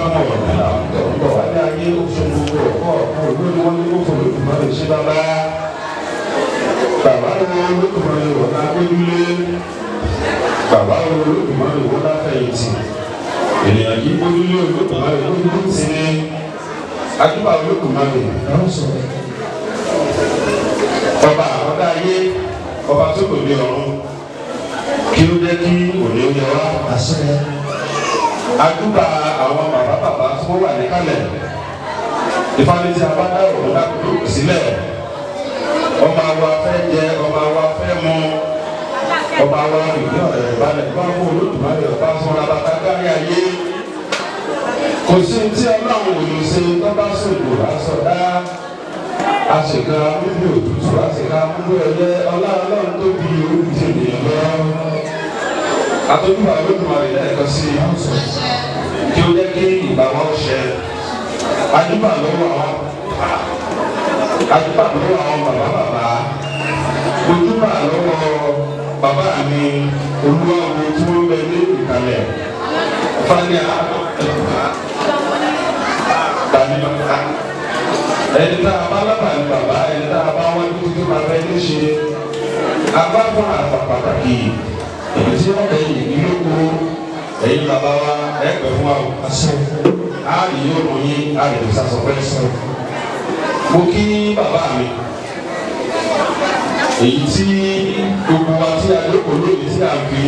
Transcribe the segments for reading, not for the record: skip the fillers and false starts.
Adébámọ̀ ọ̀rọ̀ àtọ̀ ń bọ̀ wálé ayé ó ṣe gbogbo ọ̀pọ̀ ọ̀pọ̀ olórí wọn ní kókò Olódùmarè ṣe bàbá. Bàbá wo Olódùmarè wọ́n lá gbójúlé. Bàbá wo Olódùmarè wọ́n lá fẹ̀yìntì. Ènìyàn kì í gbójúlé Olódùmarè lójú ti ní. Adúbà Olódùmarè. Ọba àkọ́dá ayé, ọba tó kò ní ọ̀run, kí ó jẹ́ kí òní ó yẹ wá. Adúbà àwọn bàbá bàbá tí wọ́n wà níkàlẹ̀. Ìfàlẹ́sì abádá òun dákúrò sílẹ̀. Ọba wa fẹ́ jẹ, ọba wa fẹ́ mu, ọba wa ìgbé ọ̀rẹ́ balẹ̀ bá fún Olódùmarè ọba fúnra bàtà kárí ayé. Kò sí tí Ọlọ́run ò lè ṣe tó bá sòdò àsọdá. Àṣekà múlò òtútù, àṣekà múlò ẹyẹ, ọlá Ọlọ́run tó bí orúkú ènìyàn lọ. Àtọ́júbà Olódùmarè lẹ́ẹ̀kan sí i kí ó jẹ́ kí ìgbà wọn ṣẹ. Adúbà lọ́wọ́ àwọn adúbà lọ́wọ́ àwọn bàbá bàbá. Ojúbà lọ́wọ́ bàbá mi olúwawo tí wọ́n bẹ ní ìkàlẹ̀. Fani bani bàbá. Ẹni tá a bá lábàá ní bàbá, ẹni tá a bá wá dúdú tó máa fẹ́ ní ṣe. Agbá fún àpà pàtàkì. Èyí tí wọ́n bẹ yìí ní lóko. Ẹ̀yin bàbá wa ẹ pẹ́ fún wa o. A lè yóò rún yín, a lè fi sasọ pẹ́. Mo kí bàbá mi. Èyí tí gbogbo wa tí a jókòó lónìí tí a fi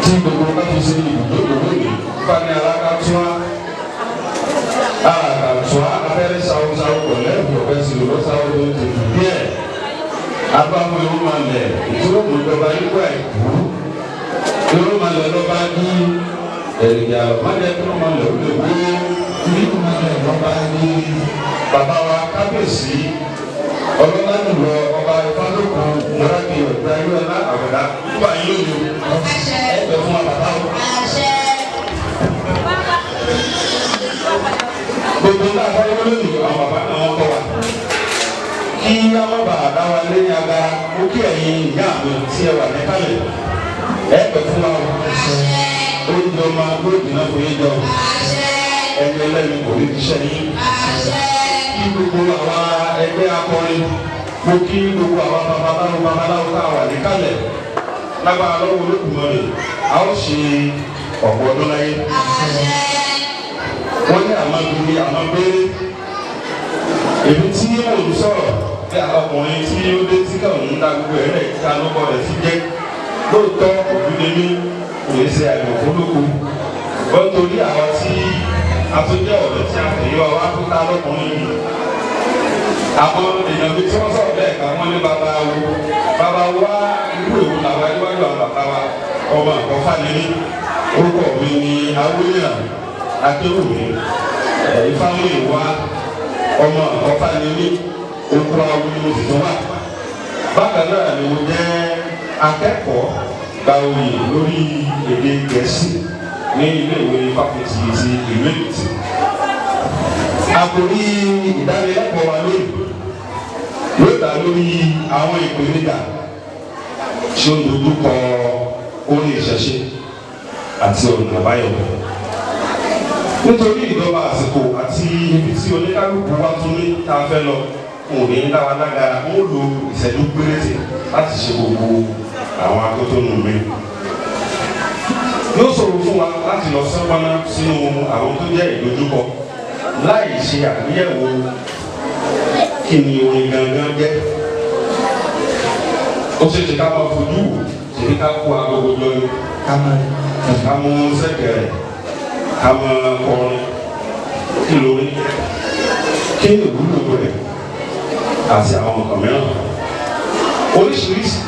tí gbogbo wa fi ṣe ibùdókòó lónìí. Fani alákatúá alákatúá abẹ́rẹ́ sáwọ́sáwọ́ pẹ̀lú ọ̀bẹ sì lọ́ sáwọ́ tó ti dùn díẹ̀. Abáwo irun máa lẹ̀ ìdúró mú ìjọba yíwá ìkú. Irun máa lẹ̀ lọ́ba ní èrìgì àlọ́ má jẹ́ kí irun máa lẹ̀ ó lè wó. Irun máa lẹ̀ lọ́ba ní bàbá wa kábíyèsí ọlọ́lá jùlọ ọba Ifádókun Mọ́rákì ọ̀dà Yọ̀ọ́lá Àwẹ̀dá nígbà yín lónìí ẹgbẹ́ fún wa bàbá o. Gbogbo náà fọwọ́ lónìí àwọn bàbá náà wọ́n kọ́ wa. Kí á má bàa dá wa lé ní agbára, ó kí ẹ̀yin ìyá mi tí ẹ wà níkàlẹ̀ ẹgbẹ́ fún wa o. Oúnjẹ ọmọ lóògùn náà fún yín jọ. Ẹni ẹlẹ́ni kò ní fi ṣẹ́ yín. Kí gbogbo àwa ẹgbẹ́ akọrin, mo kí gbogbo àwa babaláwo babaláwo tá a wà níkàlẹ̀ lágbára lọ́wọ́ Olódùmarè, a ó ṣe ọ̀pọ̀ ọdún láyé. Wọ́n ní àmọ́ bíi àmọ́ béèrè. Èmi tí mò ń sọ̀rọ̀ bí ọkùnrin tí ó dé tí kàn ń da gbogbo ẹ̀ rẹ̀ kí alọ́kọ rẹ̀ ti jẹ́. Lóòótọ́ òbí ni mí, kò ní ṣe àìmọ̀ fólóko. Wọ́n torí àwa tí a tún jẹ́ ọ̀rẹ́ tí a tẹ̀lé wa wá tó ta lọ́kùnrin yìí. Àwọn èèyàn mi tí wọ́n sọ̀rọ̀ bẹ́ẹ̀ ká wọ́n ní bàbá wo. Bàbá wa irú èwo làwa níwájú àwọn bàbá wa. Ọmọ àkọ́fà ni mí. Orúkọ mi ni Awóyàn Akéwùmí. Ifámúyìwá ọmọ àkọ́fà ni mí. Oko awo ni mo sì tún wà. Bákan náà ni mo jẹ́ akẹ́kọ̀ọ́ gba oyè lórí èdè Gẹ̀ẹ́sì ní ilé ìwé fáfitì ti ìlú Èkìtì. Àkòrí ìdánilẹ́kọ̀ọ́ wa lónìí yóò dá lórí àwọn ìpèníjà tí ó ń dojú kọ orin ìṣẹ̀ṣe àti ọ̀nà àbáyọ. Nítorí ìjọba àsìkò àti ibi tí oníkálukú wa tún ní tá a fẹ́ lọ, n ò ní dá wa lágara, n ó lo ìṣẹ́jú péréte láti ṣe gbogbo àwọn atótónu mi. Yóò ṣòro fún wa láti lọ sánpọ́nná sínú àwọn tó jẹ́ ìdojúkọ láì ṣe àgbéyẹ̀wò kí ni orin gangan jẹ́. Ó ṣeé ṣe ká máa fojú wò, ṣèbí ká kó agogo jọ ni, ká mú ṣẹ̀kẹ̀rẹ̀, ká máa kọrin. Kí lórí, kí ni ìwúlò rẹ̀ àti àwọn nǹkan mìíràn. Oríṣiríṣi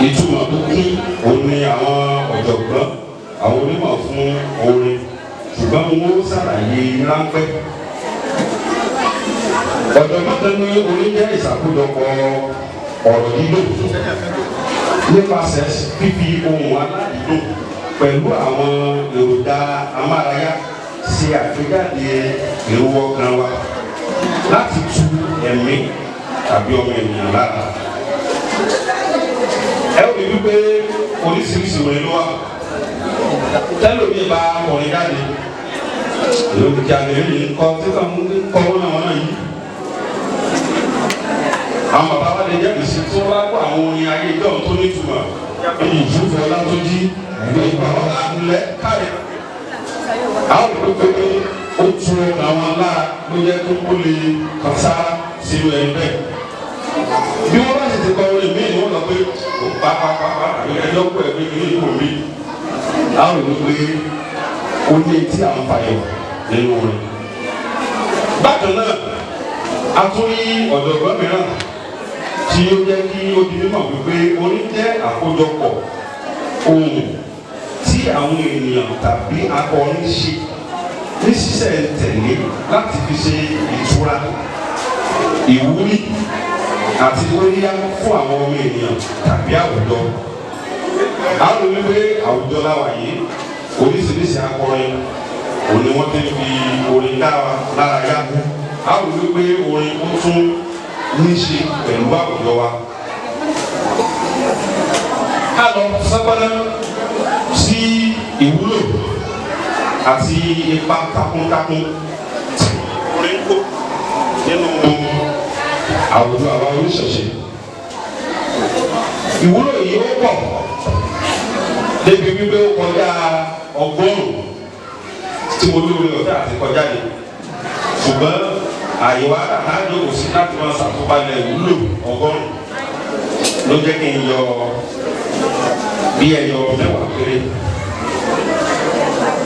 ìtumọ̀ tó kún òun ni àwọn ọ̀jọ̀gbọ́n àwọn onímọ̀ fún orin, ṣùgbọ́n mo ṣàlàyé ráńpẹ́. Ọ̀jọ̀gbọ́n kan ní orin jẹ́ ìṣàkójọpọ̀ ọ̀rọ̀ dídùn nípasẹ̀ fífi ohùn aládìídùn pẹ̀lú àwọn èròjà amárayá ṣe àgbéjáde èrò ọkàn wa láti tu ẹ̀mí tàbí ọmọ ènìyàn lára. Ẹ ó rí wípé oríṣiríṣi orin ló wà. Tẹ́lómi bá kọrin jáde, lórí àlè yìí ń kọ́ tí kàn ń kọ́ wọn náà wọn náà yìí. Àwọn bàbá wa lè jẹ́rìí sí tí wọ́n bá kó àwọn orin ayé ìjọ tó nítumọ̀ bí ìfúnfẹ́ ọlátúnjí ìwé ìpàwọ́ ńlẹ̀ káre. Àwọn olùkọ́ pé ó tu àwọn lára ló jẹ́ kó kó lè kàn sára sínú ẹni bẹ́ẹ̀. Bí wọ́n bá sì ti kọ orin míì ni wọ́n lọ pé ó pa pa pa pa àbí ẹjọ́ kó ẹ̀ pé kí ní ìkó mi. Àwọn olùkọ́ pé ó ní etí à ń fàyọ̀ nínú orin. Bákan náà, a tún rí ọ̀jọ̀gbọ́n mìíràn tí ó jẹ́ kí ó di mímọ̀ wípé orin jẹ́ àkójọpọ̀ ohun tí àwọn ènìyàn tàbí akọrin ṣe ní ṣísẹ̀ntẹ̀lé láti fi ṣe ìtura, ìwúrí àti kóríyá fún àwọn ọmọ ènìyàn tàbí àwùjọ. A rò wípé àwùjọ láwà yìí, oríṣiríṣi akọrin òní wọ́n ti fi orin dá wa lára yá. A rò wípé orin ó tún ní ṣe pẹ̀lú àwùjọ wa. Ká lọ sápáná sí ìwúlò àti ipa takuntakun tí orin kó nínú àwùjọ àwa oníṣẹ̀ṣe. Ìwúlò yìí ó pọ̀ débi wípé ó kọjá 100 tí mo lóore ọ̀fẹ́ àti kọjá yìí, ṣùgbọ́n àyè wa kàkà jókòó sí láti máa ṣàtúpalẹ̀ ìwúlò 100 ló jẹ́ kí n yọ bí ẹyọ 10 péré.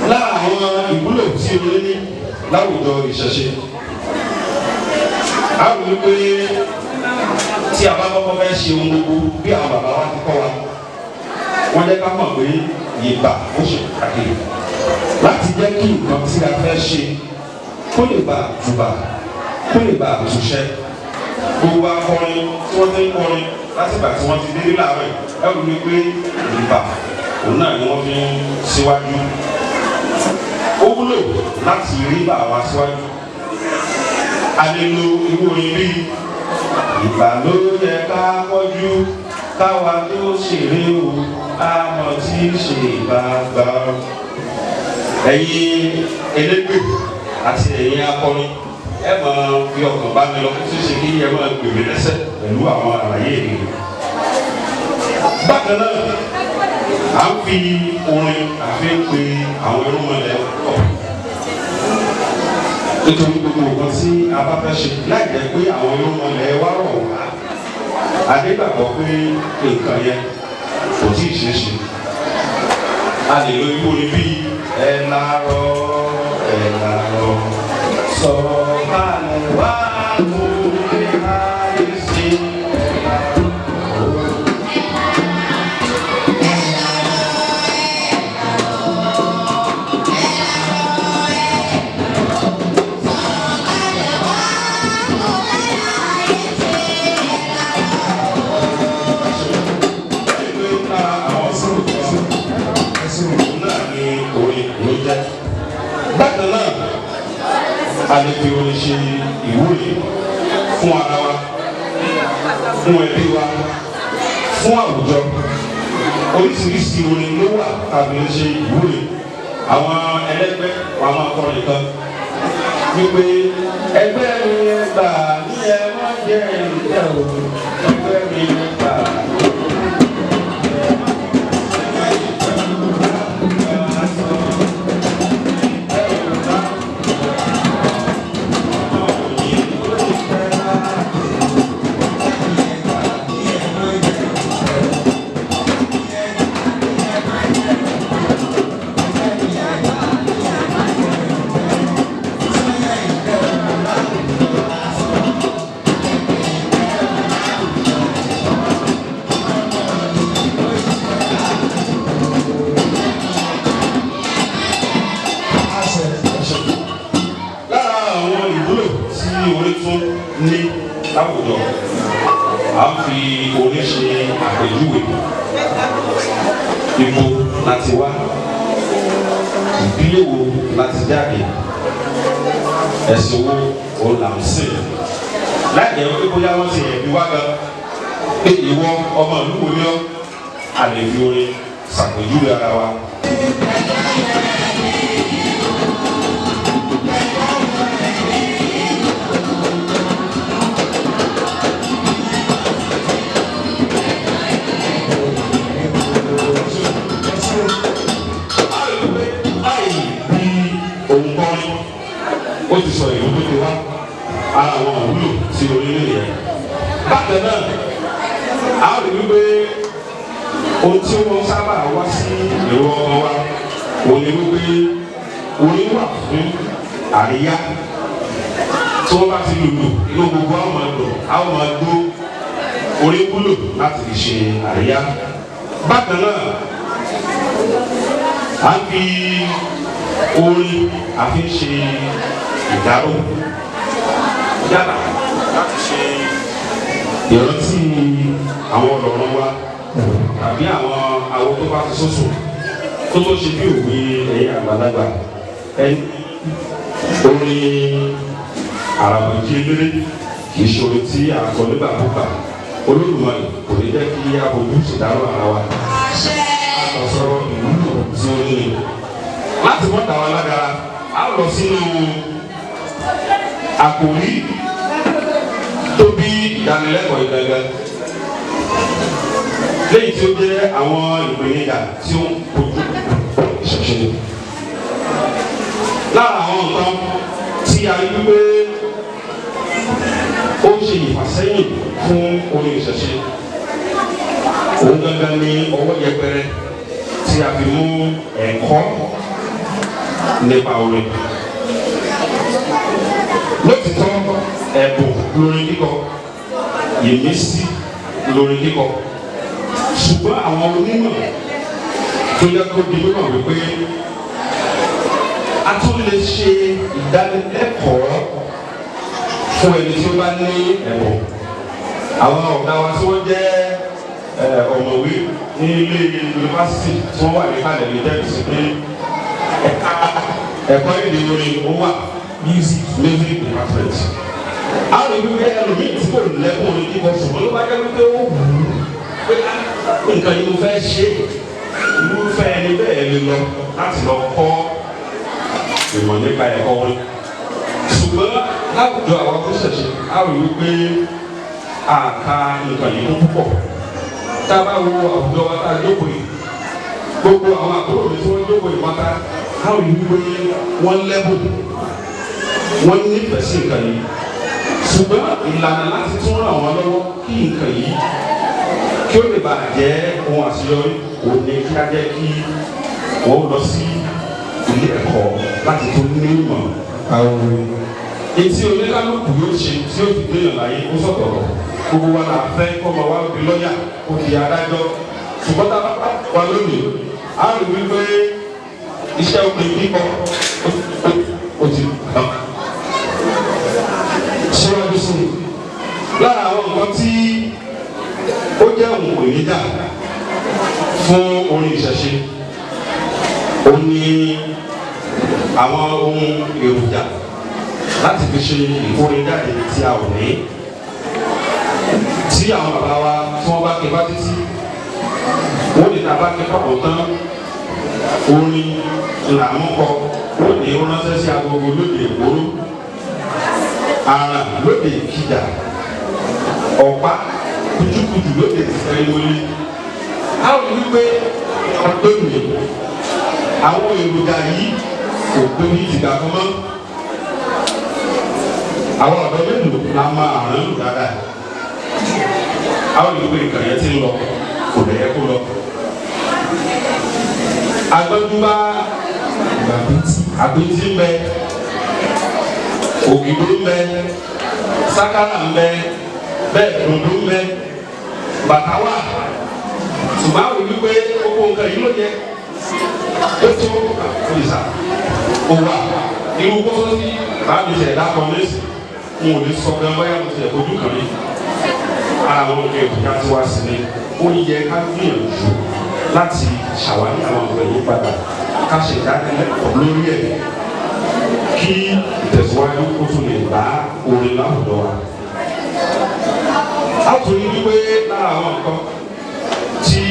Lára àwọn ìwúlò tí orin ní láwùjọ ìṣẹ̀ṣe, a rò wípé tí a bá kọ́kọ́ fẹ́ ṣe ohun gbogbo bí àwọn bàbá wa ti kọ́ wa, wọ́n jẹ́ ká mọ̀ pé ìbà ó ṣe pàtàkì láti jẹ́ kí nǹkan tí a fẹ́ ṣe kó lè bá jùbà, kó lè bá àtúnṣe. Gbogbo akọrin tí wọ́n ti ń kọrin látìgbà tí wọ́n ti dé láàárọ̀ yìí, ẹ wò ní pé ìbà òun náà ni wọ́n fi ń síwájú. Ó wúlò láti rí bá wa síwájú. A lè lo irú orin bíi ìbà ló yẹ ká kọjú káwa tó ṣeré o, àmọ́ tí ṣe ìbà gbà. Ẹ̀yin elégbè àti ẹ̀yin akọrin, ẹ máa fi ọkàn bá mi lọ kó tó ṣe kí ẹ máa gbèmí lẹ́sẹ̀ pẹ̀lú àwọn àlàyé mi. Bákan náà, à ń fi orin àfi ń pe àwọn irúnmọlẹ̀ pọ̀ nítorí gbogbo nǹkan tí a bá fẹ́ ṣe láì jẹ́ pé àwọn irúnmọlẹ̀ wá rọ̀ wá, adégbàgbọ́ pé nǹkan yẹn kò tí ì ṣeé ṣe. A lè lo irú orin bíi ẹ lárọ̀ ẹ lárọ̀ sọ̀kalẹ̀ wá kúrẹ́ ayé sí ẹ lárọ̀. Bákan náà, a lè fi orin ṣe ìwúrí fún ara wa, fún ẹbí wa, fún àwùjọ. Oríṣiríṣi orin ló wà tàbí lè ṣe ìwúrí. Àwọn ẹlẹgbẹ́ wa máa kọrin kan wípé ẹgbẹ́ mi ẹ gbà ní ẹ má jẹ́ ìjẹ́ o, ẹgbẹ́ mi ẹ gbà. Lára àwọn ìwúlò tí orin tún ní láwùjọ, à ń fi orin ṣe àpèjúwe ibo láti wá, ìdílé wo láti jáde, ẹ̀sìn wo òun là ń sìn, láì jẹ́ pé bóyá wọ́n ti ẹ̀bí wá gan pé ìwọ ọmọ ìlú wo ni ọ́. A lè fi orin ṣàpèjúwe ara wa. Ó ti sọ ìlú tó ti wá, ara àwọn òwúlò tí orin nìyẹn. Bákan náà, a rí wípé ohun tí wọ́n sábà wá sí èrò ọkàn wa òun ni wípé orin wà fún àríyá. Tí wọ́n bá ti lùlù, inú gbogbo àwọn máa dùn, àwọn máa gbó. Orin wúlò láti fi ṣe àríyá. Bákan náà, a ń fi orin àfi ń ṣe ìdárò, yálà láti ṣe ìrántí àwọn ọlọ́run wa tàbí àwọn awo tó bá ti sọ̀sọ̀ tó ṣe bí òwe ẹ̀yà àgbàlagbà ẹni orin àràbàjì eléré kì í ṣe orin tí a kọ nígbàkúgbà. Olódùmarè kò ní jẹ́ kí abojú ṣèdárò ara wa. Àtọ̀sọ̀rọ̀ ìwúlò tí ó ní láti mọ́ta wa lágara, a lọ sínú àkòrí tó bí ìdánilẹ́kọ̀ọ́ ìgangan lẹ́yìn tí ó jẹ́ àwọn ìpèníjà tí ó ń kojú ìṣẹ̀ṣe. Lára àwọn nǹkan tí a rí wípé ó ń ṣe ìfàsẹ́yìn fún orin ìṣẹ̀ṣe, òun gangan ni ọwọ́ yẹpẹrẹ tí a fi mú ẹ̀kọ́ nípa orin. Lótìtọ́, ẹ̀bùn lórin kíkọ, ìmísí lórin kíkọ, ṣùgbọ́n àwọn onímọ̀ tó yẹ kó di mímọ̀ wípé a tún lè ṣe ìdánilẹ́kọ̀ọ́ fún ẹni tí ó bá ní ẹ̀bùn. Àwọn ọ̀gá wa tí wọ́n jẹ́ ọ̀mọ̀wé ní ilé yunifásitì tí wọ́n wà ní kalẹ̀ lè jẹ́ sí pé ẹ̀ka ẹ̀kọ́ èdè orin ó wà, music department. A lè wípé ẹlòmíì tí kò lẹ́kùn orin kíkọ, ṣùgbọ́n ló bá jẹ́ wípé ó wù ú pé nǹkan yìí mo fẹ́ ṣe, irúfẹ́ ẹni bẹ́ẹ̀ lè lọ láti lọ kọ́ ìmọ̀ nípa ẹ̀kọ́ orin. Ṣùgbọ́n láwùjọ àwọn tó ṣẹ̀ṣẹ̀, a rí wípé àka nǹkan yìí kún púpọ̀. Tá a bá wo àwùjọ wa tá a jókòó yìí, gbogbo àwọn àbúrò mi tí wọ́n jókòó yìí pátá, a rí wípé wọ́n lẹ́bùn, wọ́n nífẹ̀ẹ́ sí nǹkan yìí, ṣùgbọ́n ìlànà láti tún ràn wọ́n lọ́wọ́ kí nǹkan yìí kí ó lè bàa jẹ́ ohun àṣeyọrí, òun ni kí á jẹ́ kí wọ́n lọ sí ilé ẹ̀kọ́ láti tún ní ìmọ̀. Etí oníkálukú yóò ṣe tí ó fi gbéyàn láyé ó sọ̀tọ̀ọ̀tọ̀. Gbogbo wa la fẹ́ kọ́ ma wá di lọ́yà, kó di adájọ́, ṣùgbọ́n tá a bá wà lónìí, a rí wípé iṣẹ́ orin kíkọ ó ti tán síwájú sí i. Lára àwọn nǹkan tí ó jẹ́ òun ìpèníjà fún orin ìṣẹ̀ṣe, ó ní àwọn ohun èròjà láti fi ṣe ìkórinjáde tí a ò ní. Tí àwọn bàbá wa tí wọ́n bá ké bá títí, wọ́n lè ta bá ké pàpọ̀ tán, orin làwọn kọ. Wọ́n ní ó ránṣẹ́ sí agogo lóde ìgboro, àràn lóde ìkìjà, ọ̀pá kùtùkùtù lóde ìsẹ́yìnwọlé. A ò ní wípé ọdún mi àwọn èròjà yìí kò pé ní ìtìgbà kan mọ́. Àwọn ọ̀dọ́ mélòó la máa àrùn lù dáadáa? Àwọn ìlú nǹkan yẹn ti ń lọ, kò lè yẹ kó lọ. Agbẹ́dúbá àbítí ń bẹ, ògìdó ń bẹ, sákárà ń bẹ, bẹ́ẹ̀ dòdò ń bẹ, bàtà wà, ṣùgbọ́n àwọn ìlú pé gbogbo nǹkan yìí ló yẹ ó tó ìsà ó wà. Irú kótó tí bàbá mi ṣẹ̀dá kan lẹ́sìn, n ò lè sọ gan bóyá mo ti ẹ̀ fojú kan rí. Ara àwọn nǹkan èròjà tí wá sí ni ó yẹ ká gbìyànjú láti ṣàwárí àwọn nǹkan yìí padà, ká ṣe ìdánilẹ́kọ̀ọ́ lórí ẹ̀ kí ìtẹ̀síwájú kó tún lè bá orin láwùjọ wa. A tún ní wípé lára àwọn nǹkan tí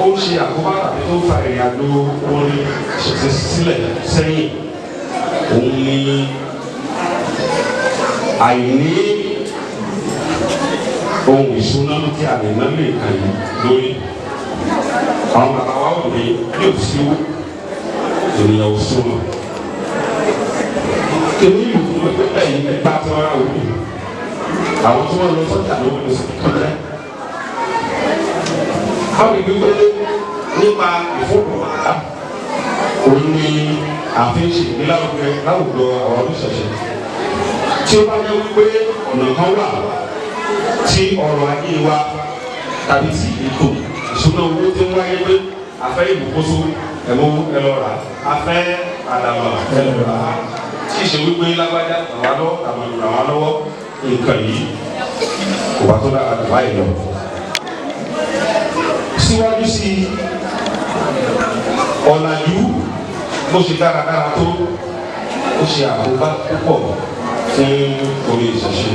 ó ń ṣe àkóbá tàbí tó ń fa ìrìn àjò orin ṣẹ̀ṣẹ̀ sílẹ̀ sẹ́yìn, òun ni àìní ohun ìṣúná tí a lè ná lè kàn yín lórí. Àwọn bàbá wa ò ní yóò sí owó, ènìyàn ò súnmọ́ kìíní ìlú. Ẹ̀yìn ẹ̀gbá tí wọ́n rà wò ní àwọn tí wọ́n lọ sọ́jà ló wọ́n lọ sí tọ́jà. Àwọn ìgbégbé nípa ìfowópamọ́ òun ni àfihàn ìgbélárugẹ láwùjọ àwọn oníṣẹ̀ṣe. Tí ó bá jẹ́ wípé ọ̀nà kan wà tí ọrọ̀ ajé wa tàbí tí ètò ìṣúná owó ti ń wáyé pé afẹ́ ìbùkóso ẹ̀mú ẹlọ́ra afẹ́ àdàmà ẹlọ́ra tí ìṣe wípé lágbájá ràn wá lọ́wọ́ tàbí ràn wá lọ́wọ́, nǹkan yìí kò bá tó dára jù báyìí lọ. Síwájú sí i, ọ̀làjú bó ṣe dáradára tó, ó ṣe àkóbá púpọ̀ fún orí ìṣẹ̀ṣe.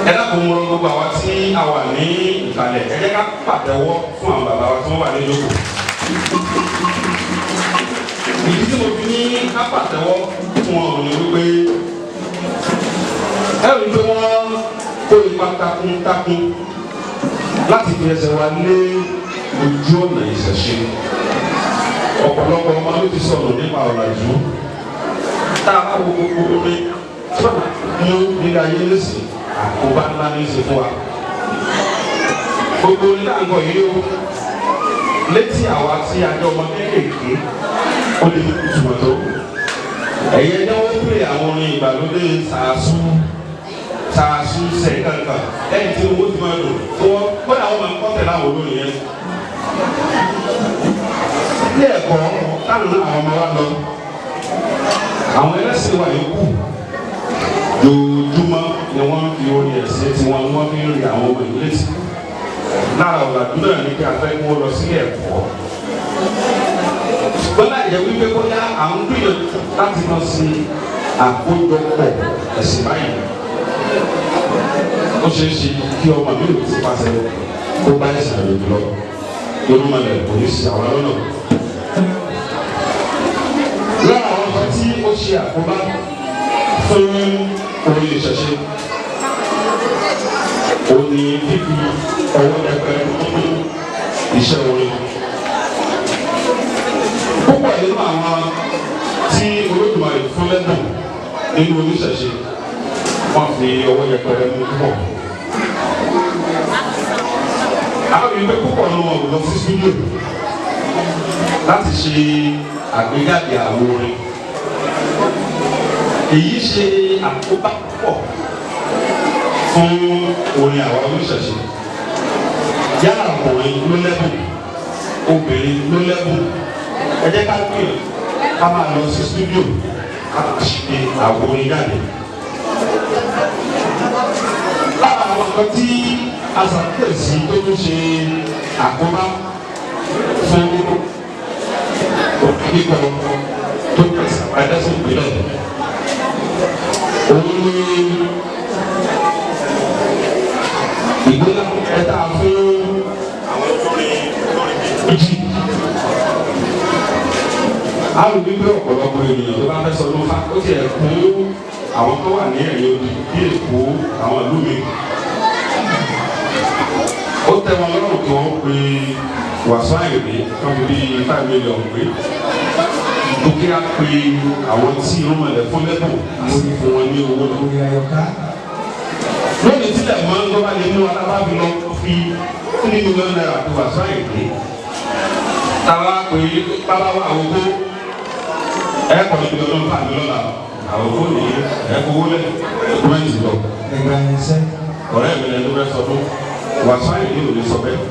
Ẹ dákun, mo rọ gbogbo àwa tí a wà ní ìkàlẹ̀, ẹ jẹ́ ká pàtẹ́wọ́ fún àwọn bàbá wa tí wọ́n wà ní ìjókòó. Ìdí tí mo fi ní ká pàtẹ́wọ́ fún wọn ò ní wípé ẹ rí i pé wọ́n kó ipa takuntakun láti fi ẹsẹ̀ wa lé ojú ọ̀nà ìṣẹ̀ṣe. Ọ̀pọ̀lọpọ̀ ọmọ ló ti sọ̀rọ̀ nípa ọ̀làjú. Tá a bá wo gbogbo omi tí wọ́n mú nílé ayé lẹ́sìn, àkóbá ńlá ní í ṣe fún wa. Gbogbo orin náà ń kọ yìí ó létí àwa tí a jọ ọmọ kéékèèké, ó lè ní ìtumọ̀ tó. Ẹ̀yẹ jẹ́ wọ́n pè àwọn orin ìgbàlódé sàásù sàásù sẹ̀ kankan lẹ́yìn tí owó ti máa dùn tí wọ́n kódà wọ́n máa ń kọ́ tẹ̀lé àwọn olórin yẹn. Ilé ẹ̀kọ́ táwọn àwọn ọmọ wa lọ, àwọn ẹlẹ́sìn wa yòókù, jòjúmọ́ ni wọ́n fi orin ẹ̀sìn tí wọ́n fi ń rí àwọn ọmọ ìlú létí. Lára ọ̀làjú náà ní kí a fẹ́ kí wọ́n lọ sí ẹ̀kọ́, ṣùgbọ́n láì jẹ́ wípé bóyá à ń gbìyànjú láti lọ sí àkójọpọ̀ ẹ̀sìn báyìí, ó ṣeé ṣe kí ọmọ mi ò ti pàṣẹ kó bá ẹ̀sìn àlejò lọ. Irúnmọlẹ̀ kò ní sí àwọn lọ́nà. Lára àwọn ọ̀sán tí ó ṣe àkóbá fún orin ìṣẹ̀ṣe, ó ní fífi ọwọ́ yẹpẹrẹ mú iṣẹ́ orin. Púpọ̀ nínú àwọn tí Olódùmarè fún lẹ́bùn nínú oníṣẹ̀ṣe, wọ́n fi ọwọ́ yẹpẹrẹ mú púpọ̀. Àwọn ìwé púpọ̀ ní wọn ò lọ sí studio láti ṣe àgbéjáde àwo orin. Èyí ṣe àkóbá púpọ̀ fún orin àwọn oníṣẹ̀ṣe. Yálà ọkùnrin ló lẹ́bùn, obìnrin ló lẹ́bùn, ẹ jẹ́ ká gbìyànjú ká máa lọ sí studio ká máa ṣe àwo orin jáde. Lára àwọn nǹkan tí a ṣàkíyèsí tó tún ṣe àkóbá fún kíkọ tó pèsè àdásí ìpínlẹ̀, òun ni ìgbéga ẹ̀ta fún àwọn olórin olórin méjì. A lè wí pé ọ̀pọ̀lọpọ̀ ènìyàn tó bá fẹ́ sọ ló fà ó tiẹ̀ kún àwọn tó wà ní ẹ̀yìn odi bí Èkó, àwọn ìlú mi. Ó tẹ́ wọn lọ́rùn kí wọ́n pe Wàsíù Àyìndé kan fi bíi 5 million pé dúkìá pé àwọn tí irúnmọlẹ̀ fún lẹ́bùn àti fún wọn ní owó lọ. Orí ayọ̀ká. Lónìí tílẹ̀ mọ́ ń gbọ́ lè mú alábàbí lọ fi ₦3 million tó Wàsíù Àyìndé. Tàwa pé bàbá wa àwòkó ẹ̀ kọ́ níbi ọdún fàmí lọ́la àwòkó ní ẹ̀ kówó lẹ̀ dọ́kúmẹ́ntì lọ. Ẹgbẹ́ irinṣẹ́. Ọ̀rẹ́ mi lẹ́nu fẹ́ sọdún, Wàsíù Àyìndé ò lè sọ bẹ́ẹ̀.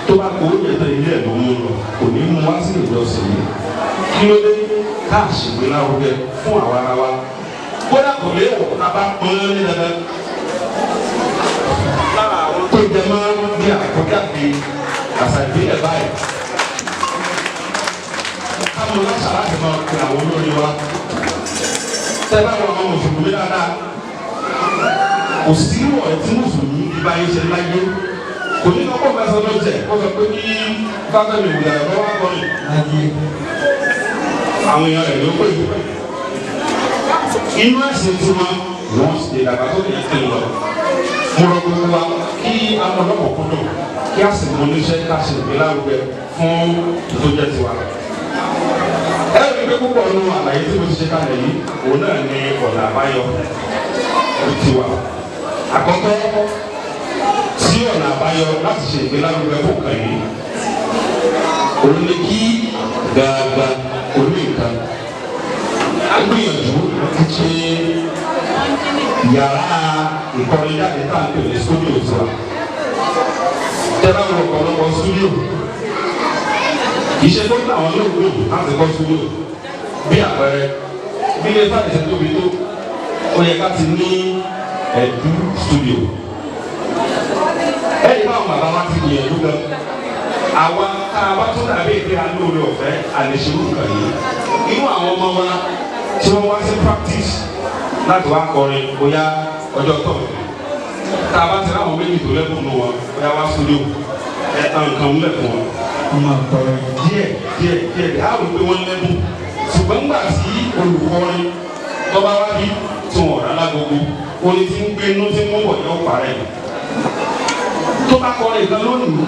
Tó bá kó oúnjẹ tó ilé ẹ̀ ló mú lọ, kò ní mú wá sí ìjọsìn yìí. Kí ló dé ká ṣègbélárugẹ fún àwa ara wa? Kódà kò lè wọ̀ ká bá pọ́n ní dandan. Lára àwọn tó jẹ mọ́ bí àkójáde àṣà ìbílẹ̀ báyìí, káwọn láṣà láti máa pe àwọn olórin wa. Tẹ́ bá wọn àwọn mùsùlùmí dáadáa, kò sí ọ̀rẹ́ tí mùsùlùmí ti bá yín ṣe láyé, kò ní kọ́kọ́ fẹ́ sọ lọ́jẹ̀ kó sọ pé kí fáfẹ́mi ìwúlẹ̀ ẹ̀rọ wá kọrin. Láyé. Àwọn èèyàn rẹ̀ ló pè inú ẹ̀sìn tí wọn wọ́n sì ìdàgbàsókè yẹn ti ń lọ. Mo rọ gbogbo wa kí a mọ lọ́kọ̀ọ́kúndùn, kí a sì mú oníṣẹ́ ká sì gbé lárugẹ fún tó jẹ́ tiwa. Ẹ rí i. Ẹ rí pé púpọ̀ nínú àlàyé tí mo ti ṣe kalẹ̀ yìí, òun náà ní ọ̀nà àbáyọ ti wà. Àkọ́kọ́ tí ọ̀nà àbáyọ láti ṣe ìgbélárugẹ fún nǹkan yìí, òun ni kí gàgbà orí nǹkan á gbìyànjú láti ṣe yàrá ìkọrinjáde tá à ń pè ní studio tiwa. Tẹ́lá wọ ọ̀pọ̀lọpọ̀ studio, kì í ṣe tó ní àwọn olóògbé láti kọ́ studio. Bí àpẹẹrẹ, bí ilé fàdé ṣe tóbi tó, ó yẹ ká ti ní ẹ̀dú studio. Ẹ̀yìn báwọn bàbá wa ti gbìyànjú gan, àwa tá a bá tún dàbí èdè alóore ọ̀fẹ́ àlèṣerú nǹkan yìí. Inú àwọn ọmọ wa tí wọ́n wá sí practice láti wá kọrin, bóyá ọjọ́ tọ̀, tá a bá ti ráwọn méjì tó lẹ́kùn nù wọn, bóyá wá studio, ẹ̀ tán nǹkan ńlẹ̀ fún wọn. Wọ́n máa kọrin. Díẹ̀ díẹ̀ díẹ̀, á rò pé wọ́n lẹ́bùn, ṣùgbọ́n nígbà tí olùkọrin tọ́ba wá bí tí wọ́n rà lágogo, orin tí ń gbé inú tí ń mú bọ̀ yóò parẹ́. Tó bá kọrin kan lónìí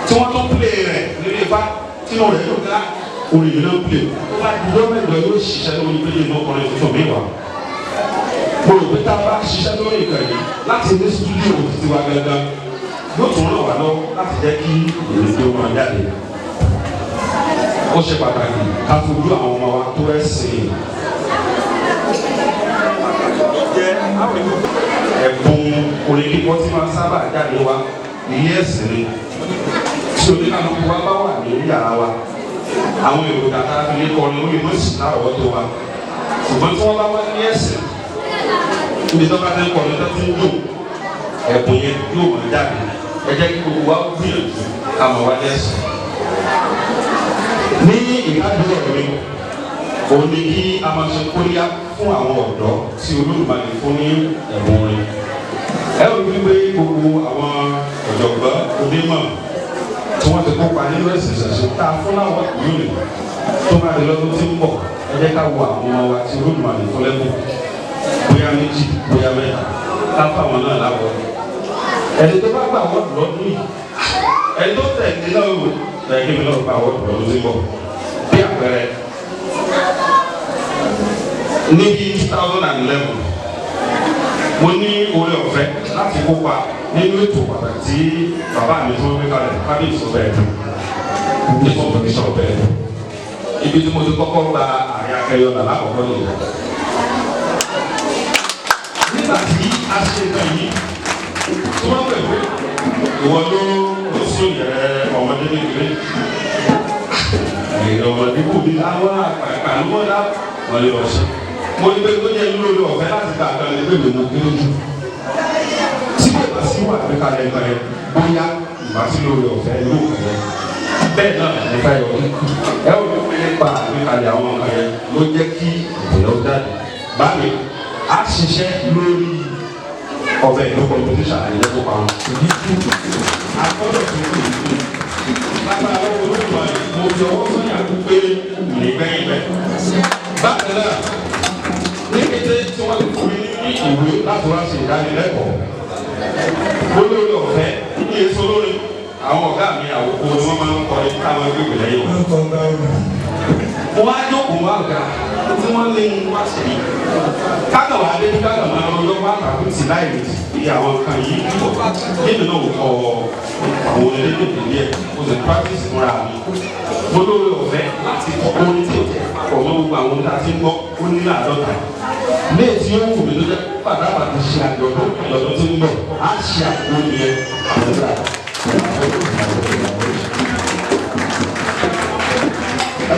tí wọ́n tún play rẹ̀ lórí ifá, tínú rẹ̀ yóò dá, orin yìí náà play. Tó bá di lọ́mẹ̀dọ̀, yóò ṣiṣẹ́ lórí pé yìí náà kọrin tuntun mi wà. Mo rò pé tá a bá ṣiṣẹ́ lórí nǹkan yìí láti ní studio títí wa gangan, yóò tún ràn wá lọ́wọ́ láti jẹ́ kí èrè tó máa jáde. Ó ṣe pàtàkì ká fojú àwọn ọmọ wa tó ẹ̀sìn jẹ́. Ẹ̀bùn orin kíkọ tí máa sábà jáde wá ilé ẹ̀sìn ni. Tí oníkàlùkù wa bá wà ní yàrá wa, àwọn èròjà tá a fi lè kọrin ó lè mọ̀ sí lárọ̀ọ́tó wa, ṣùgbọ́n tí wọ́n bá wá ní ẹ̀sìn, níbi tó bá ti ń kọrin tó ti ń dùn, ẹ̀bùn yẹn yóò máa jáde. Ẹ jẹ́ kí gbogbo wa gbìyànjú ká máa wá lẹ́sìn. Ní ìdádúró mi, òun ni kí a máa ṣe kóríyá fún àwọn ọ̀dọ́ tí Olódùmarè fún ní ẹ̀bùn orin. Ẹ ò rí pé gbogbo àwọn ọ̀jọ̀gbọ́n onímọ̀ tí wọ́n ti kópa nínú ẹ̀sìn ìṣẹ̀ṣe tá a fún láwọn lónìí, tó bá di lọ́dún tí ń bọ̀, ẹ jẹ́ ká wo àwọn ọmọ wa tí Olódùmarè fún lẹ́bùn, bóyá méjì, bóyá mẹ́ta, ká fáwọn náà láwọ̀. Ẹni tó bá gbà wọ́ọ̀dù lọ́dún yìí, ẹni tó tẹ̀lé náà wò ẹ̀ kí mi náà gbà wọ́ọ̀dù lọ́dún tí ń bọ̀. Bí àpẹẹrẹ, níbi 2011, mo ní oore ọ̀fẹ́ láti kópa nínú ètò pàtàkì tí bàbá mi tó ń gbé kalẹ̀, kábíyèsí ọbẹ̀ ẹ̀dùn ní competition ọbẹ̀ ẹ̀dùn, ibi tí mo ti kọ́kọ́ gba ààrẹ akẹyọ nà lákọ̀ọ́kọ́ nìyẹn. Nígbà tí a ṣe nǹkan yìí, tí wọ́n pè pé ìwọ ló ló sún yẹrẹ ọmọdé kékeré, ẹ̀yìn ọmọdé kò ní àwọn àgbàgbà ló mọ̀ dá wọ́n lè lọ sí. Mo ní pé tó jẹ́ lórí ọ̀fẹ́ láti gbà kan ní pé mi mo kéré jù. Tí kò bá sí wà pé kalẹ̀ nǹkan yẹn, bóyá ìbá sí lórí ọ̀fẹ́ yóò kàn yẹn. Bẹ́ẹ̀ náà ní Fáyọ̀, ẹ ò ní pé nípa àgbékalẹ̀ àwọn nǹkan yẹn ló jẹ́ kí ìpìlẹ̀ ó jáde. Bámi a ṣiṣẹ́ lórí ọbẹ̀ ìlú competition àyẹ̀lẹ́ tó pa wọn. Àkọ́dọ̀ tó kù lágbára lọ́wọ́ Olódùmarè, mo fi ọwọ́ sọ́yà pé nígbẹ̀yìn bẹ́ẹ̀. Bákan náà, ní kété tí wọ́n ti fún mi ní ìwé láti wá ṣe ìdánilẹ́kọ̀ọ́, mo lórí ọ̀fẹ́ ní èso lórí àwọn ọ̀gá mi àwòkọ́ ni wọ́n máa ń kọrin táwọn ẹgbẹ́ ìgbìlẹ̀ yìí wọ́n. Wọ́n kọ́ gbá ọ̀rọ̀. Mo wá jókòó wá ọ̀gá tí wọ́n lé ń wá sí i. Kákan wà dé, kákan máa lọ yọ wá tàbí tì láì lè ti àwọn nǹkan yìí pọ̀. Nínú náà kọ àwọn onílé díẹ̀, mo sì practice fúnra mi. Mo lórí ọ̀fẹ́ láti kọ orin tí ò tẹ̀ pọ̀ mọ́ gbogbo àwọn ohun tá a ti ń gbọ́, ó ní 50. Ní ètí ó wù mí ló jẹ́ pàtàkì àti ṣe àjọ̀dún lọ́dún tí ń bọ̀, á ṣe àjọ̀dún yẹn. Ẹ